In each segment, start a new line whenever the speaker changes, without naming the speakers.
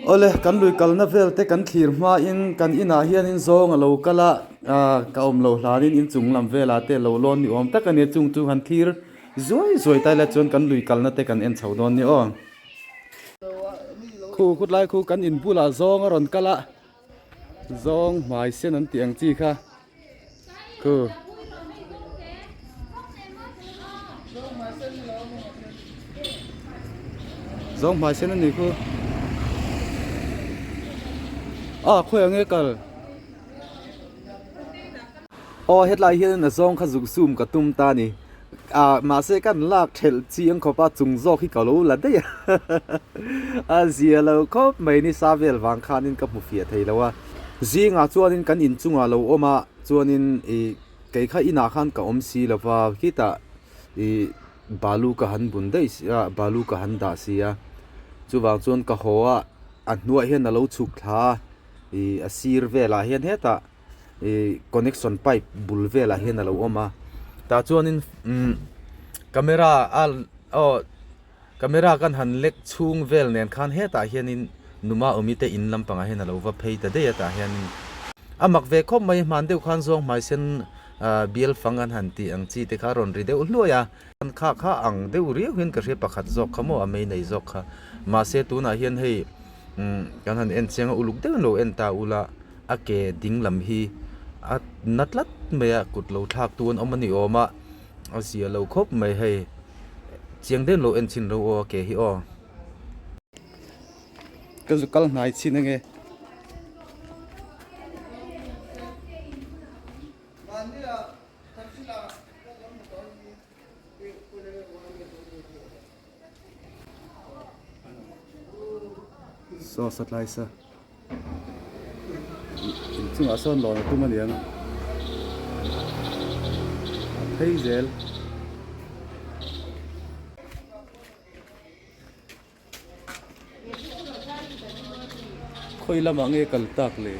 Awle kan lui kalna vel te kan thlir hmain kan inah hianin zawng a lo kal a ah ka awm lo hlanin inchung lam velah te lo lawn ni awm tak a ni a chung chu han thlir zuai zuai ta ila chuan kan lui kalna te kan en chho dawn ni aw. Khu khutlai khu kan in bulah zawng a rawn kal a zawng hmai sen an tih ang chi kha. Khu. Zawng hmai sen a ni khu. A khawi ang nge kal. Aw hetlai hian a zawng kha zuk zoom ka tum ta a ni. Ah mahse kan lak thelh chiang khawp a chung zawk hi ka lo la daih a. A zia lo khawp mai nisa vel vang khanin ka hmu fiah thei lo a. Zingah chuanin kan inchungah lo awm a, chuanin ih kei kha inah khan ka awm si lo va, khitah ih balu ka han bun daih si a, balu ka han dah si a, chuvang chuan ka haw a, a hnuaiah hian a lo chhuk thla a, ih a sir velah hian hetah ih connection pipe bul velah hian a lo awm a, tah chuanin umm camera a aw. Camera kan han lek chhung vel nen khan hetah hianin numa awmi te in lampangah hian a lo va phei ta daih a tah hianin a mak ve khawp mai hman deuh khan zawng hmai sen ah bial fang an han tih ang chi te kha a rawn ri deuh hluai a kha kha ang deuh riau hian ka hria pakhat zawk kha maw a mei nei zawk kha mahse tunah hian hei umm kan han en chiang a uluk deuhin lo en ta ula a ke ding lam hi a na tlat mai a kut lo thlak tu an awm a ni awm a a zia lo khawp mai hei. Chiang deuh lo en chhin ro aw a ke hi aw. Ka zu kal hnai chhin ange. Saw satlai sa. Inchungah sawn lawn a tum a niang a phei zel. Khawi lamah nge kal tak le?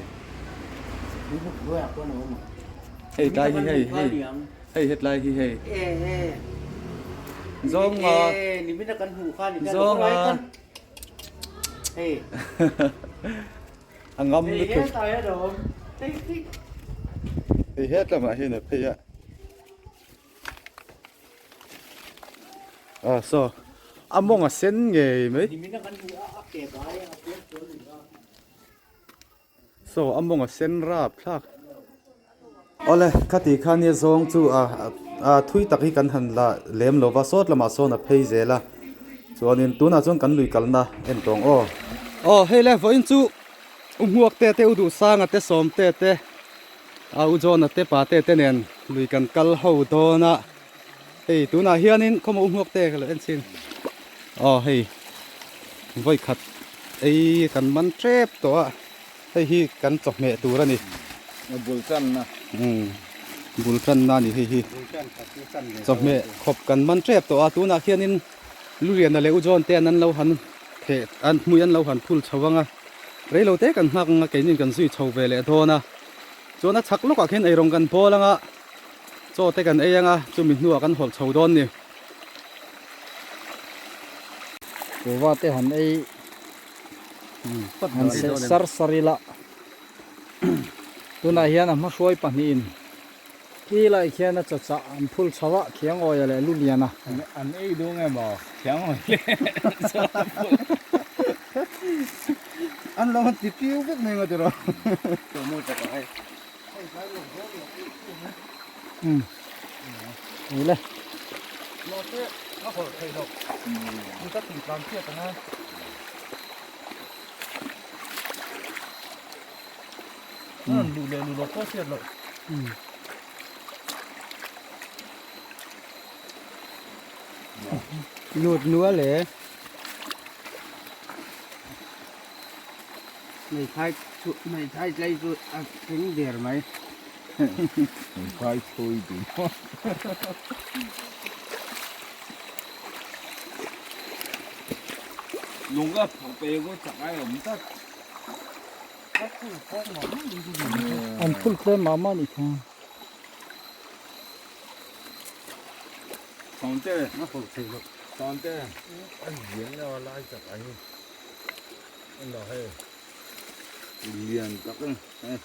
Hei tlai hi hei hei hei hetlai hi hei zawnga zawnga. A ngam lutuk. Hei het lamah hian a phei a. Ah saw a mawng a sen ngei mai. Saw a mawng a sen rap thlak. Awle khati khan nia zawng chu a a thui tak hi kan han la lem lo va sawt lamah sawn a phei zel a chuanin tunah chuan kan lui kalna en tawng aw. Aw hei le vawiin chu u hmuak te te u duhsanga te sawm te te a u John-a te pa te te nen lui kan kal ho dawn a hei tunah hianin khawmaw u hmuak te ka lo en chin aw hei vawi khat ei kan man tep tawh a. Hei hi kan chawhmeh tur a ni.
Bul tanna.
Umm bul tanna a ni hei hi. Chawhmeh khawp kan man tep tawh a, tunah khianin Luriana leh U John te an an lo han theh an hmui an lo han phul chho ang a, reilo te kan nghak ang a keinin kan zui chho ve leh dawn a. Chuan a chhak lawkah khian eirawng kan bawl ang a, chaw te kan ei ang a, chumi hnuah kan hawlh chho dawn ni.
Kuhva te han ei Han seh sar sar ila tunah hian a hmahruai pahnihin khi lai khian a chawchah an phul chho a Khiangawia leh Luliana.
An ei duh nge maw Khiangawi leh
An lo han ti piu vek mai maw tiraw.
Umm ni le.
Mahse a hawlh theih loh ni ka tih tlan chiat ang a. A rawn luh leh luh loh pawh hriat loh.
Lut nual e. Hmeithai chu hmeithai tlai chu a tling der mai.
Hmeithai thawi dun maw. Lung a phawk pe ko chak ai awm tlat.
An phul tlem mah mah nih kha.
Sawngte.
A hawlh theih loh.
Sawngte. A zian lo a lai chak ai. Lian tak a ni hei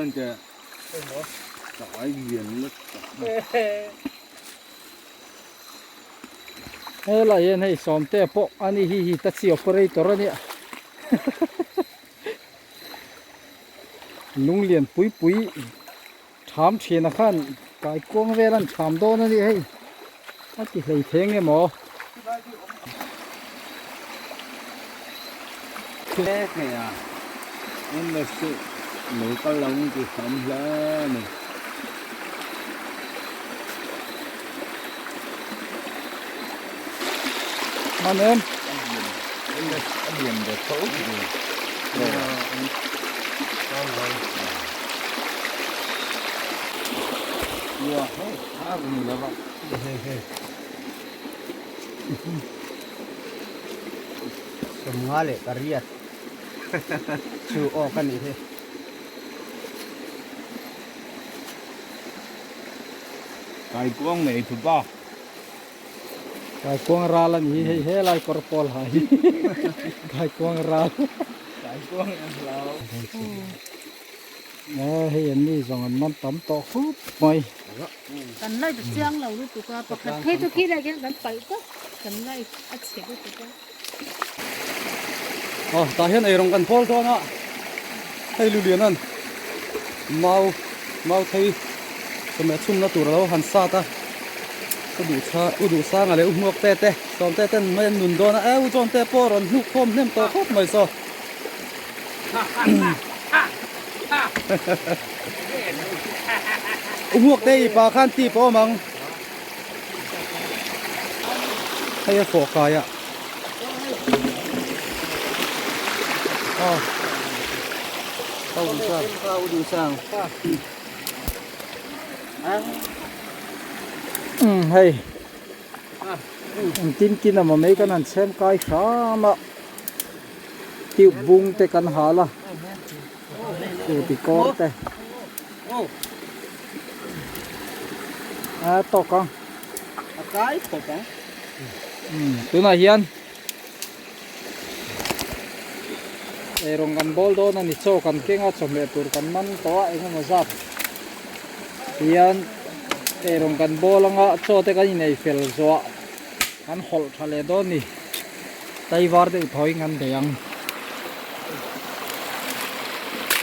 en teh chakai lian lutuk
Helai hian hei Sawmte pawh a ni hi Hitachi operator a nia lung lian pui pui Ṭham ṭhin a khan kaikuang vel an ṭham dawn a ni hei a ti hlei theng em aw.
Hle thei a, MS chu lo kal lo ang tih hram hle a ni.
Hman em?
A lian ve tho tih.
Sawmnga leh pariat chu aw ka nih hi.
Kaikuang nei thu pa.
Kaikuang ral a ni hi hei helai kawr pawl ha hi kaikuang ral.
Kaikuang an hlau.
E hei an ni zawng an man tam tawh khawp mai.
Kan light a chiang lo lutuk a pakhat phei chu khi lai khian kan paih tawp kan light a chhe lutuk a.
Aw tah hian eirawng kan pawl dawn a hei lulian an mau mau thei chawhmeh chhumna tur alo han sat a u duh tha u duh sanga leh u hmuak te te sawm te ten mai an nun dawn a e u chuan te pawh rawn hnuk khawm hnem tawh khawp mai saw. U hmuak te i pa khan tip a awm ang. Hei a fawh kai a. Aw. Pau duh sang.
Pau duh sang.
Um hei. Engtin kin a mei kan han chhem kai hram a. Tube bung te kan hal a. Scooty kawr te. A tawk ang.
A kai khawp ang.
Um tunah hian eirawng kan bawl dawn a ni chaw kan keng a chawhmeh tur kan man tawh a engemaw zat hian eirawng kan bawl anga chaw te kan inei fel zawh kan hawlh tha leh dawn a ni. Taivar deuh thawiin kan bei ang.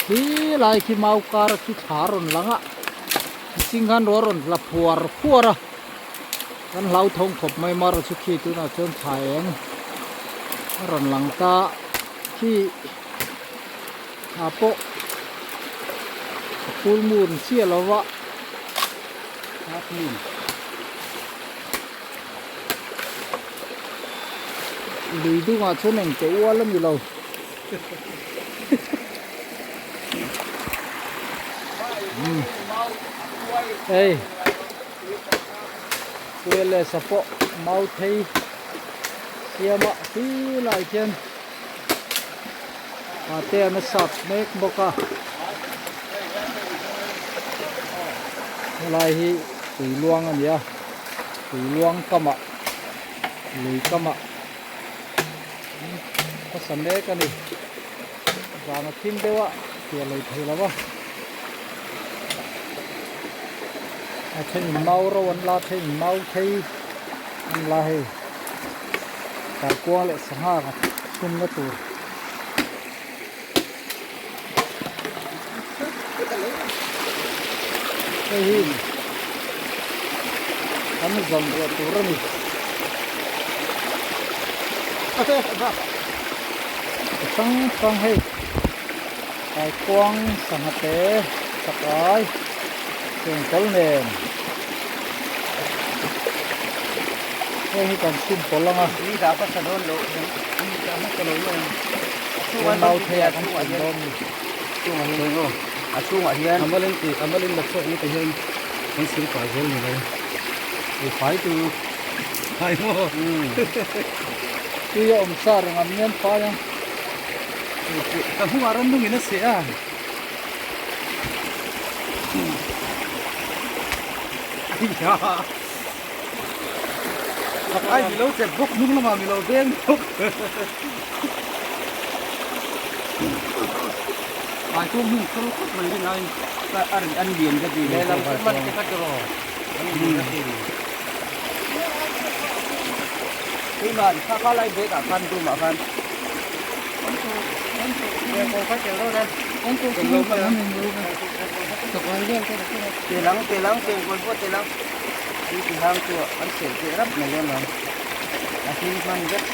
Khi lai khi mau kar khi thla rawn lang a, mihring khan ruah rawn tla phuar phuar a, kan hlauthawng khawp mai mar chu khi tunah chuan thla eng a rawn lang ta khi ah pawh a full moon chiah lo va half moon. Lui dungah chuan eng teh ual a ni lo. Hei kuai leh sa pawh mau thei siam a khi lai khian ate an a sap mek bawk a helai hi tui luang a ni a tui luang kamah lui kamah a sa mek a ni vang a thim deuh a piah lei thei lo va a thenin mau ro an la a thenin mau thei an la hei kaikuang leh sangha chhumna tur. Hei hi kan zawm ruah tur a ni. Hrang hrang hei kaikuang sangha te chakai chengkawl nen heng hi kan chhun pawlh ang a. Chuan mau thei ah kan chhun dawn ni.
A chhungah hian
a malin tih a malin la chhuak nute hian kan sil pah zel ni mai ei fai tu fai maw
tui a awm sa reng an mian fai ang
ka hnungah ram nungin a seh a ai mi lo chep bawk hnung lamah mi lo veng bawk.
Ai kung hung thur khawp mai rin aiin a rin an lian ka ti. Lehlam chu man te kha tiraw an lian ka ti. Keimah kha kha lai bag ah khan room ah khan. Telang telang tengkawl pawh telang tui ti hang chu an sel teh rap mai dawn ang a hlim hman vek.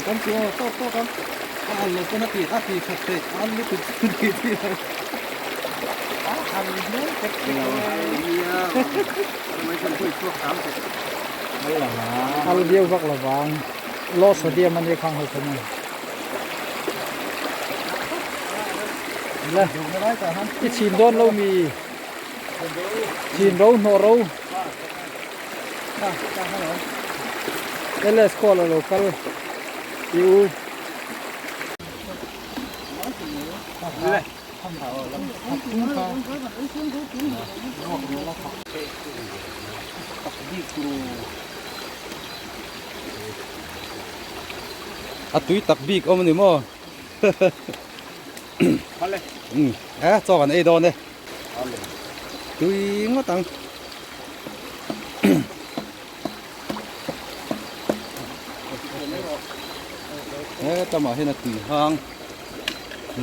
Kan chu aw tawk tawk a a al lo pawn a ti a ti that theih a al lutuk chu ti ti lo a al hmel tek tek
Al viau vak lo vang low sodium a nia khang ho khan a i chhin dawn lo mi chhin ro hnawh ro LS call a lo kal i u.
A tui tak bik awm a ni maw? E chaw kan ei dawn e. Tui ngawt ang. He tamah hian a tui hang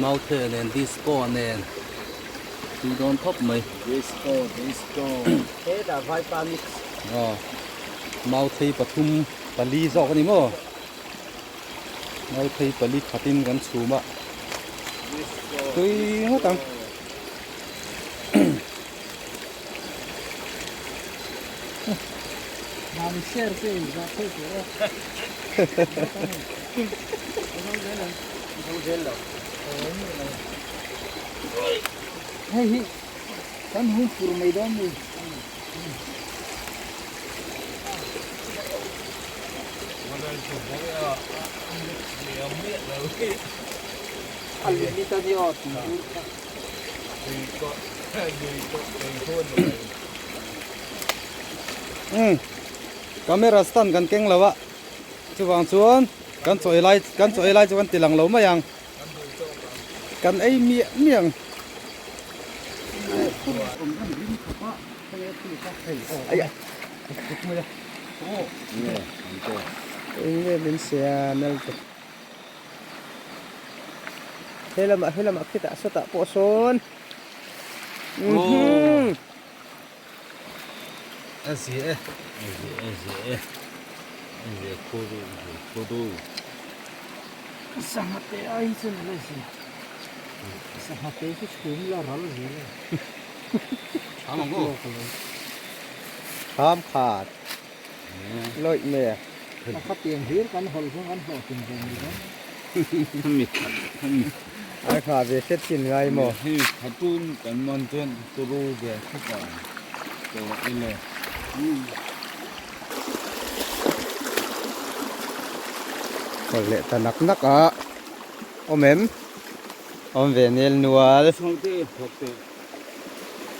mauthe nen disco nen tui dawn khawp mai.
Disco disco hetah vaipa mix.
Aw mauthei pathum pali zawk a ni maw mauthei pali khatin kan chhum a tui ngawt ang.
Hei hi kan hung fur mai dawn ni.
A limit a nia tih tur kha.
Umm camera stand kan keng lo a chuvang chuan kan chaw ei lai kan chaw ei lai chu kan ti lang lo mai ang kan ei miah miah ang.
Eng nge min siam tel. He lamah he lamah khitah sawtah pawh sawn mhm
A zia e.
A zia a zia e. A zia khudu zia khudu.
Sangha te ai chu ni le zia. Sangha te chu chhum la ral zel e.
Tham ang aw.
Tham khat. Lawih mai a.
A kha tiang hlir kan hawlh chuan kan hlawhtlin ve mai dawn.
Hemi khat hemi
Ai kha ve hret chin ngai maw?
Hemi khatun kan man chuan turu ve khawp a tawh ile.
Hawlh leh ta nak nak a awm em? Awm ve nel nual.
Chhawngte phawk teh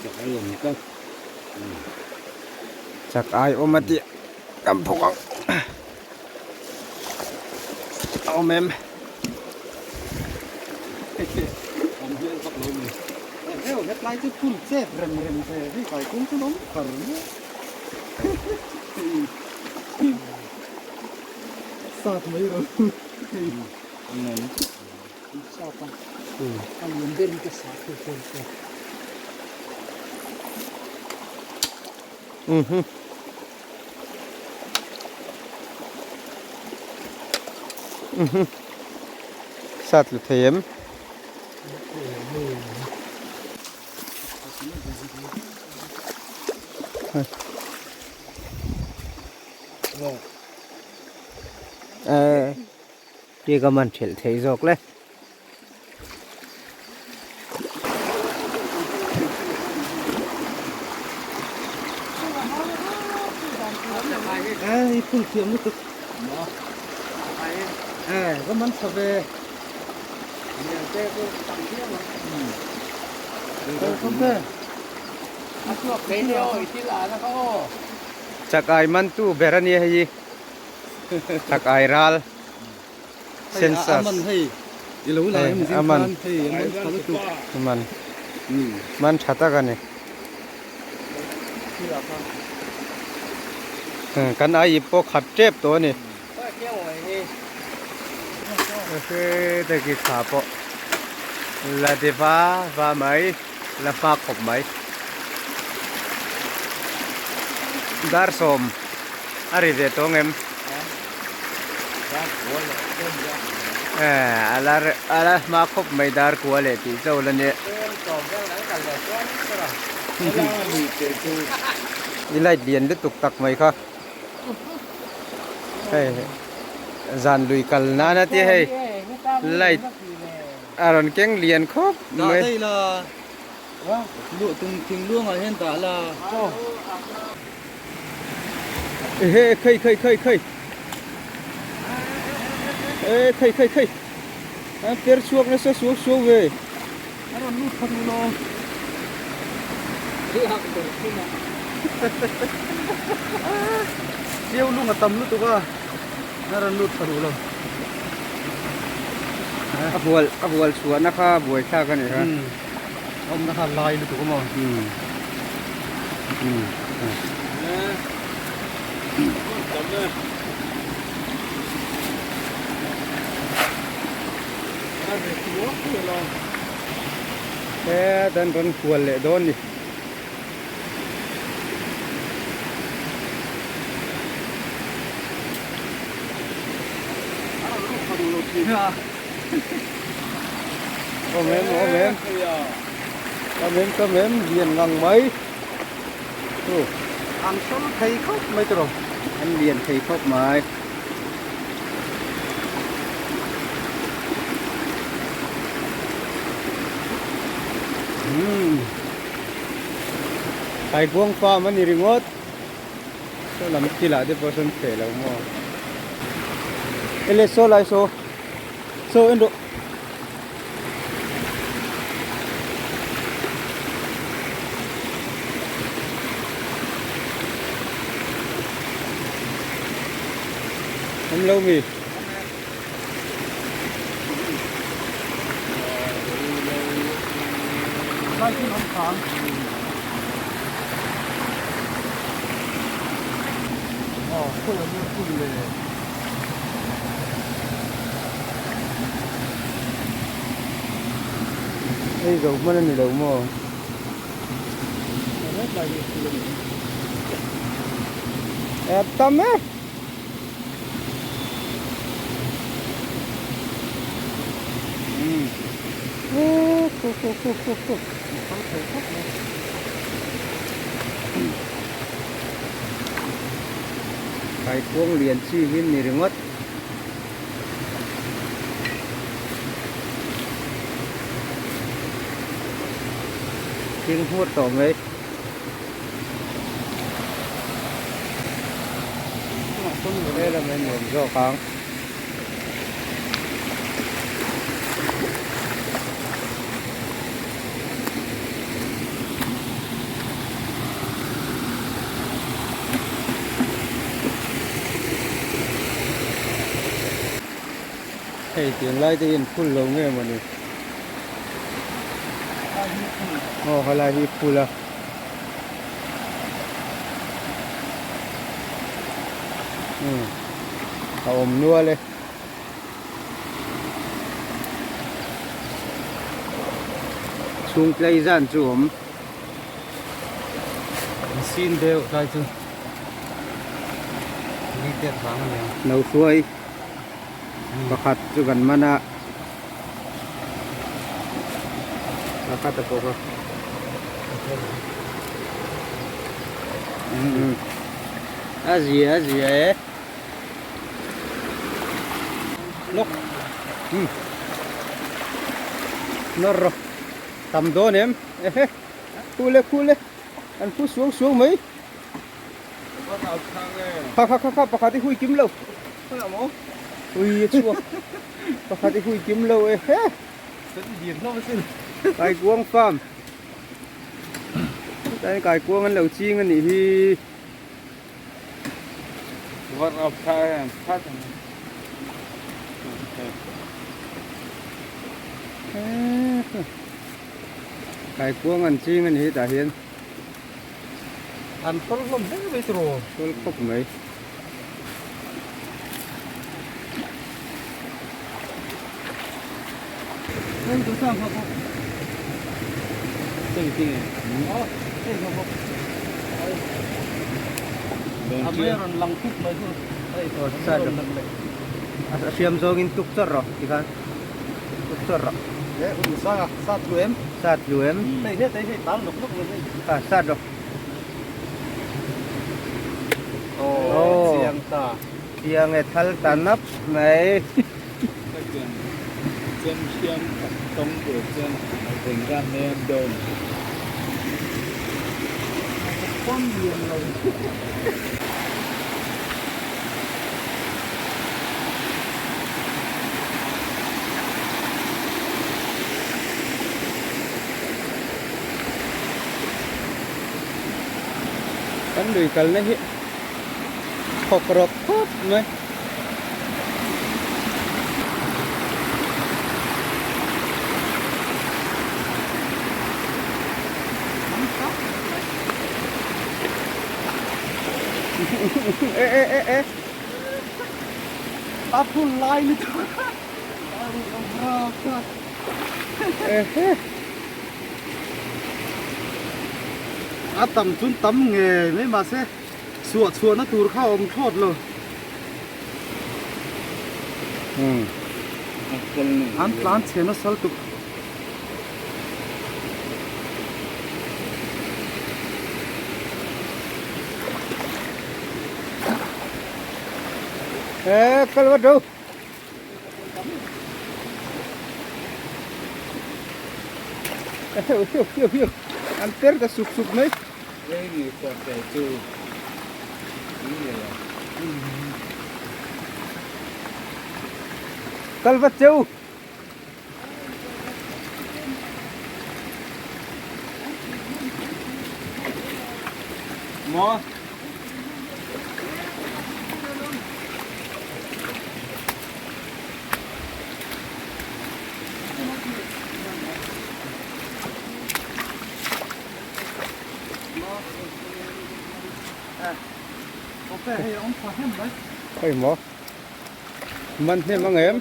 chak ai awm tlat.
Chak ai awm a tih kan phawk ang a awm em?
Awm hian vak lo ni. Heu hetlai chu phun chet rem rem ve hei kai kung chu awm kar mai. Sat mai ro.
Sap a a lian ber in ka sah thei thei che.
Mhm. Sat tlu thei em? Khi ka man thelh thei zawk le.
I phul thiam lutuk. Ka man tha ve.
Chakai mantu ber a nia hei chakai ral census a man man man tha tak a ni kan ai pawh khat tep tawh a ni. Heta thla pawh la ti va va mai la hma khawp mai dar sawm a ri ve tawh ang em eh a la hma khawp mai dar kua leh tih chauh la nia i light lian lutuk tak mai kha. Hei zan lui kal nan a tia hei light a rawn keng lian khawp mai.
Dah daih la luh tum thing luangah hian dah la.
Ehe khei khei khei khei e khei khei khei a per chhuak nasa suau suau ve.
A rawn lut kha duh lo. Chiau lung a tam lutuk a, a rawn lut kha duh lo.
A hual a hual chhuahna kha buai thlak a nih kha.
Awmna kha lai lutuk a maw.
He dan rawn kual leh dawn ni. Awm em awm em awm em awm em lian ngang mai chu
an sawl thei khawp mai tawh
an lian thei khawp mai. Umm Kaikuang farm a ni ringawt saw lam chilah te pawh sawn feh lo maw ele saw lai saw saw en rawh. Awm lo mi? Hei zo hman a ni lo maw? A tam e! Kaikuang lian chi hi ni ringawt. Thing hmur tawh mai. He lam hi nuam zawk ang. Hei tiang lai te hian phul lo nge mawni aw helai hi phul a. Umm a awm nual e. Chhung tlei zan chu awm.
An sin deuh tlai chu ni tet vang a ni ang.
No hruai. Pakhat chu kan man a. Pakhat a pawh kha. A zia a zia e. Lawk. Nawr rawh. Tam dawn em? Ehe. Khule khule. An phu suau suau mai. Kha kha kha kha pakhat i hui kim lo. Ui a chhuak. Pakhat i hui kim lo e he. Kaikuang farm. Hetah kaikuang an lo ching a nih hi. Kaikuang an ching a nih hi tah hian.
An hrawl hlawm hle mai tiraw?
Hrawl khawp mai. A hriam zawngin tuk chawrh rawh tikhan tuk chawrh rawh.
Sat lu em?
Sat lu em?
Hei hei hei tal nawk nawk mai.
A sat rawh.
Aw chiang ta.
Chiang e thal ta nap mai. Kan lui kalna hi thawk rawp khawp mai. E e e e.
A phun lai ni chu.
A tam chun tam ngei mai mahse suah chhuahna tur kha a awm thlawt lo. An tlan chhe nasa lutuk.
Ê, kal vat ro. An ter ta suk suk mai. Kal vat cheu.
Maw?
Hei maw? Man hnem ang em?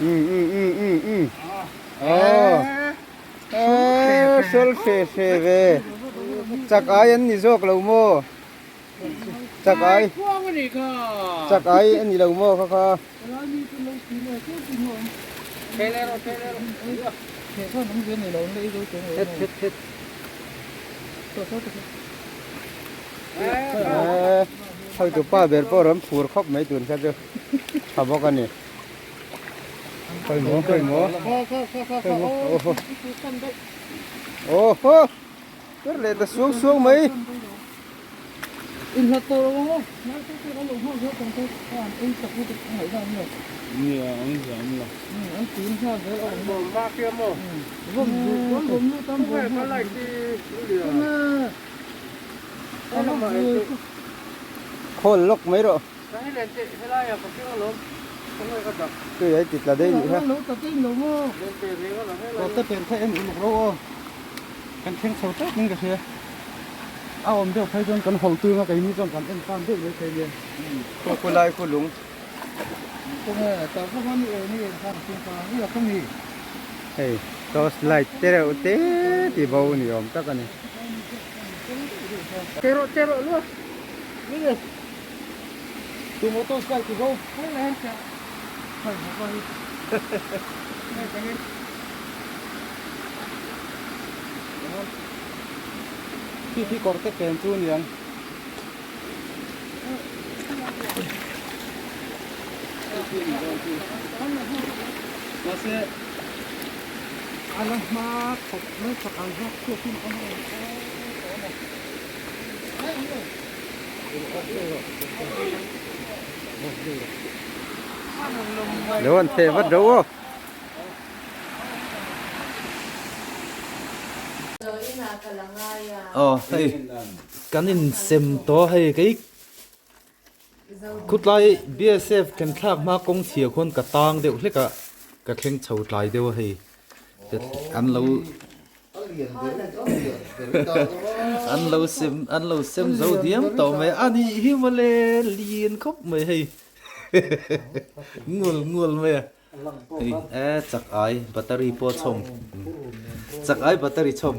Um um um um um. Aw. Aw, sol hre hre ve. Chak ai an ni zawk lo maw? Chak ai. Chak ai an ni lo maw kha kha. Het het het. Hei pa ber pawh rawn phur khawp mai tun kha chu tha bawk a ni. Khawi maw khawi maw khawi maw aw haw aw haw ber leh ta suang suang mai. Khawl lawk mai rawh. Tui ai ti tla daih nih kha.
Tawp te pen kha en uluk ro aw. Kan thleng chho tawp in ka hria. A awm deuh phei chuan kan hawl tung a keini chuan kan en tan deuh mai thei nia.
Khu khu lai khu lung. Hei torch light te reuh te ti bo ni awm tak a ni. Khi khi kawr te ken chu niang. Mahse
a la hma khawp mai chak ang hian chhuak in awm a
Lo an theh vat ro aw.
Aw hei kan insem tawh a hei kei khutlai BSF kan thlak hma kawng chhia khawn ka tang deuh hlek a ka thleng chho tlai deuh a hei an lo an lo sem an lo sem zo diam tawh mai a nih hi mawle lian khawp mai hei ngul ngul mai a. Hei e chak ai battery pawh chhawm chak ai battery chhawm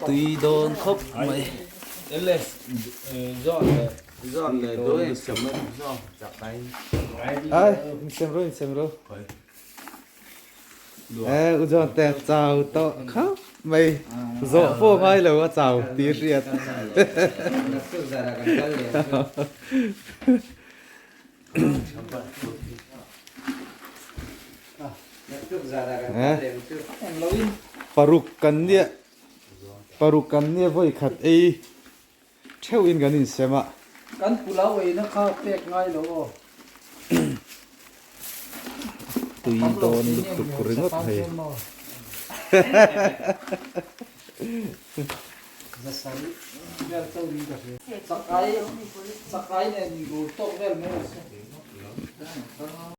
tui dawn khawp mai ai sem ro sem ro e u zawn te chau tawh khawp mai zawh pawh ngai lo a chau tih hriat paruk kan nia paruk kan nia vawi khat ei theuh in kan insem a.
Kan pulau eina kha pek ngai lo aw.
Tui dawn lutuk ringawt hei.
Chakai chakai nen ur tawk vel mai a si.